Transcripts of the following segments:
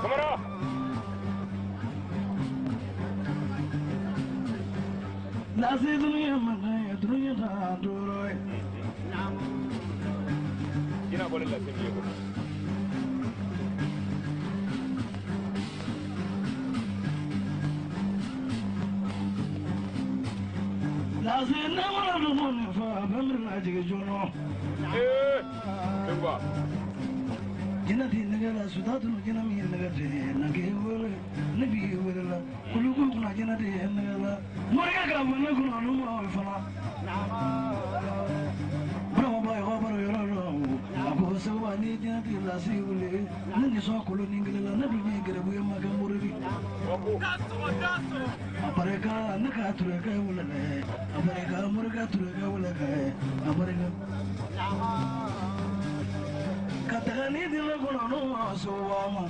Kamara. Lasi dunia mana dunia ta duro. Ina bole la semi yego. Lasi na wala dumuni fa bamir na jige jono. Eh, Sekuba. Jina ti nagala sudatu jina mi nagate nage wala nabi wala kulugu kuna jina ti nagala moriga ka bana kuna no ma fana bravo boy go baro yoro ako so ni jina ti lasi wule nani so kulu ningela nabi ni gere buya ma ka moribi apareka naka tureka wala ne apareka moriga tureka wala ka apareka Katagani dila kuna no masuwama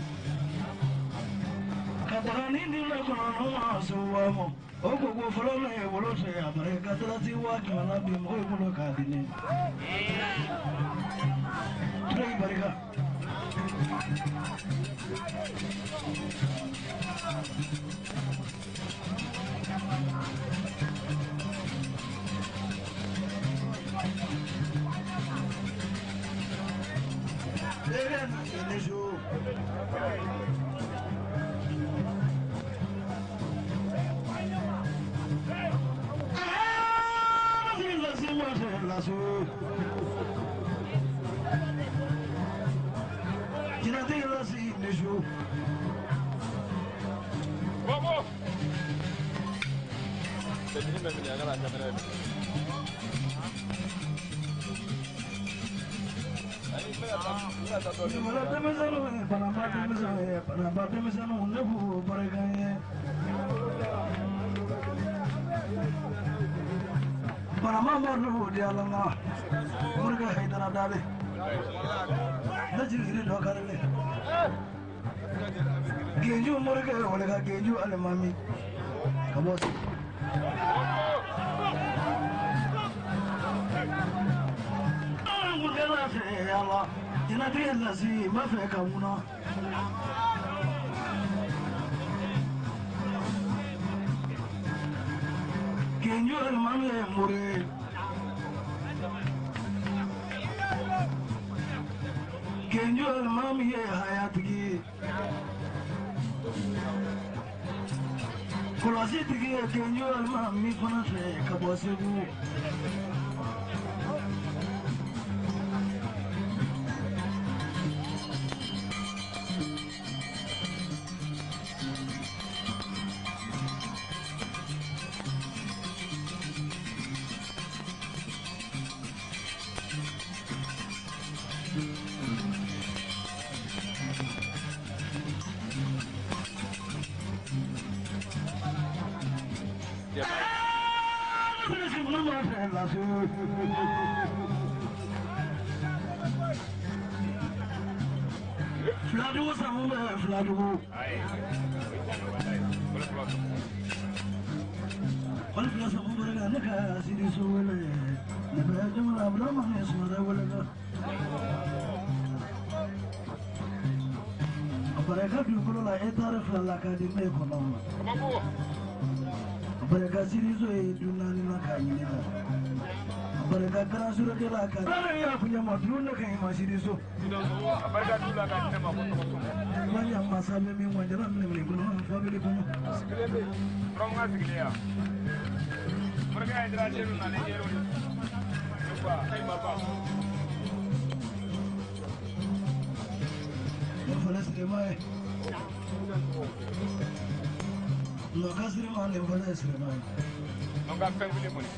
Katagani dila kuna no masuwama Oko go folo na ebolo se abare katala si wa kana bi mo ebolo kadine Trei barika Vamos! Panama morlu dialanga murga haidara dale najiri dokarle genju murga wala genju alimami kabos murga la Allah jinati lasi ma fe kamuna Genju alimami mure Genju alimami ye hayatigi Kɔlɔsi tigi ye Genju alimami fana fɛ ka bɔ Segu. Filadugu samu bɛ filadugu. Wali fila samu bɛ ne ka sidi so wele ne bɛ jamana abudama ne sumada wele kan. A barika dugukolo la e taara fila la k'a di ne kɔnɔ ma. A barika sidi so ye du naani na k'a ɲini na. A barika garansurukɛ la k'a. Ne y'a fɔ ɲɛ ma dun ne ka ɲi ma sidi so. Manya masa bɛ min wa jala minɛ minɛ kɔnɔ fa bɛ kɔnɔ. Ne fana sirima ye. Nka sirima ne fana sirima ye. Nka fɛn wuli kɔni.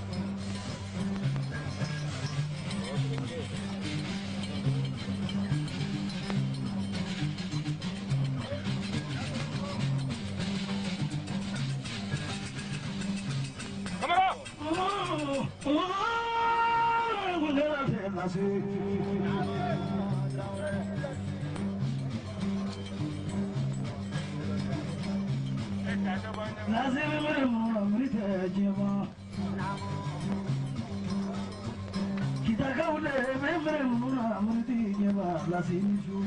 Lase i ni su.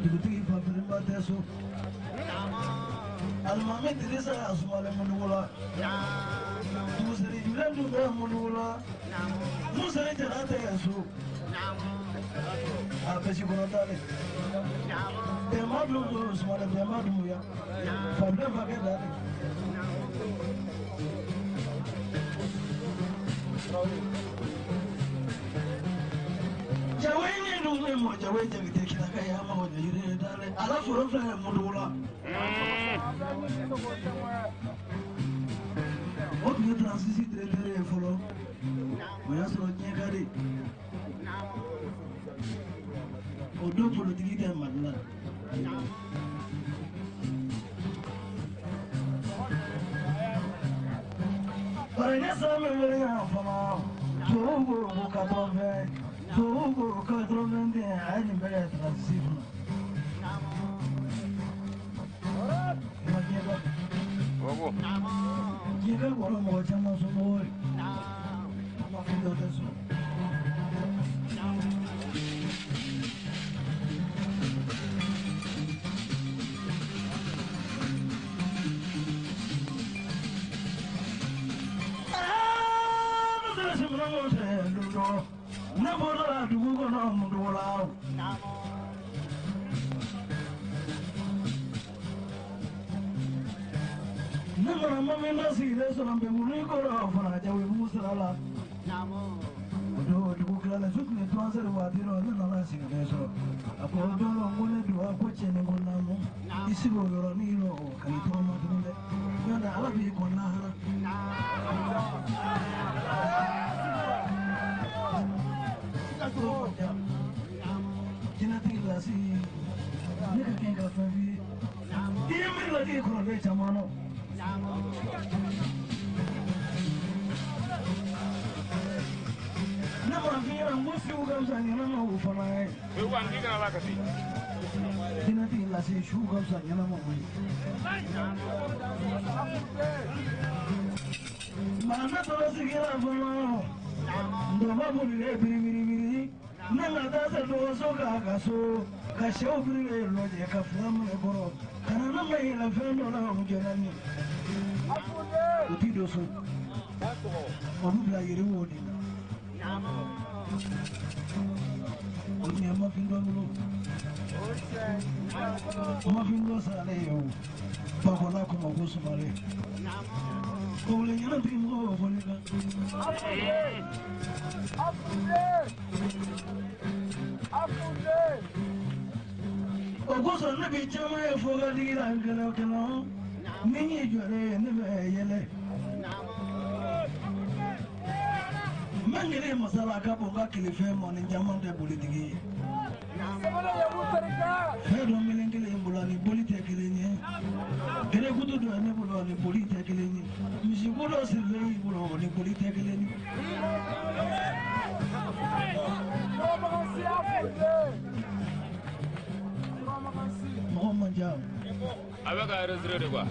Dugutigi Fafirinba tɛ so. Alimami Dirisa Asumale Munugula. Dugusɛri Julen dun bɛ Munugula. Musɛri Jara tɛ so. A bɛsi kɔnɔ dalen. Bɛnba dun don Sumale Bɛnba Dumbuya. Fabilen fakɛ dalen. Jawe ni numu mo jawe jagite kinaka ya ma wanya yire dale ala foro fere mudula. O tun ye transisi directeur ye fɔlɔ. O y'a sɔrɔ diɲɛ ka di. O don politiki tɛ Mali la. Bari ne san bɛ wele yan fana. Tubabuw ko ko 80. Tubabuw ko 81 a ye nin bɛɛ kɛ transisi kunna. Ma diɲɛ ka Gogo. Diɲɛ ka kɔrɔ mɔgɔ caman somɔgɔw ye. Ma fɛn dɔ tɛ sɔrɔ. Ne bɔra dugu kɔnɔ mun la. Ne mana ma min sigilen sɔrɔ n bɛ wuli kɔrɔ fana jago mugu sira la. O don dugu tilala su tun ye 3 heures waati dɔ ne nana sigilen sɔrɔ. A ko don dɔ ko ne don a ko cɛnin ko naamu. I sigi o yɔrɔnin rɔ ka n'i tɔgɔ ma tugun dɛ. N'o tɛ Ala b'i kɔn lahara. Jinɛtigi lasi ne ka kɛ ka fɛn f'i ye. I ye miiri latigi kɔrɔlen caman na. Ne m'a f'i ɲɛna n ko siw ka fisa ɲɛnama o fana ye. Segu an k'i kana lakasi. Jinɛtigi lasi siw ka fisa ɲɛnama o ye. Maa ne tɔgɔ sigira fɔlɔ. Ndɔba bolilen biribiribiri. Ne ka taa se dɔgɔso k'a ka so ka sɛw birilen lajɛ ka fura minɛ kɔrɔ ka na ne ma yɛlɛ fɛn dɔ la o jɛra n ye. O t'i don so. O bɛ bila yiri wo de la. O tun ye mafin dɔ bolo. Mafin dɔ saralen ye o. Bakɔla kɔmɔ ko sumalen. O wele ɲɛnatigi mɔgɔw b'o fɔ ne kan. O kosɔn ne bi caman ye fo ka digi la n kɛnɛ kɛnɛ ni n y'i jɔlen ye ne bɛ yɛlɛ. N bɛ n masala ka bon ka tile fɛn ma ni caman tɛ bolitigi ye. Fɛn dɔ melekelen kelen bolo ani boli tɛ kelen ye. Gerekutu dɔ ye ne bolo ani boli tɛ kelen ye. Misiko dɔ sirilen y'i bolo ani boli tɛ kelen ye. Mɔgɔ man ca. A bɛ ka enregistrer de quoi.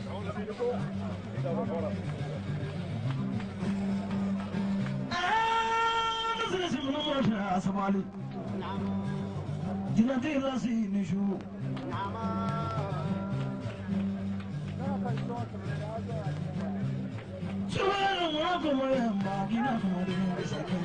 Sabali. Jinɛtigi lasi ni su. Sumaya mɔgɔ kɔmɔ ye maa k'i n'a fɔ de bɛ se ka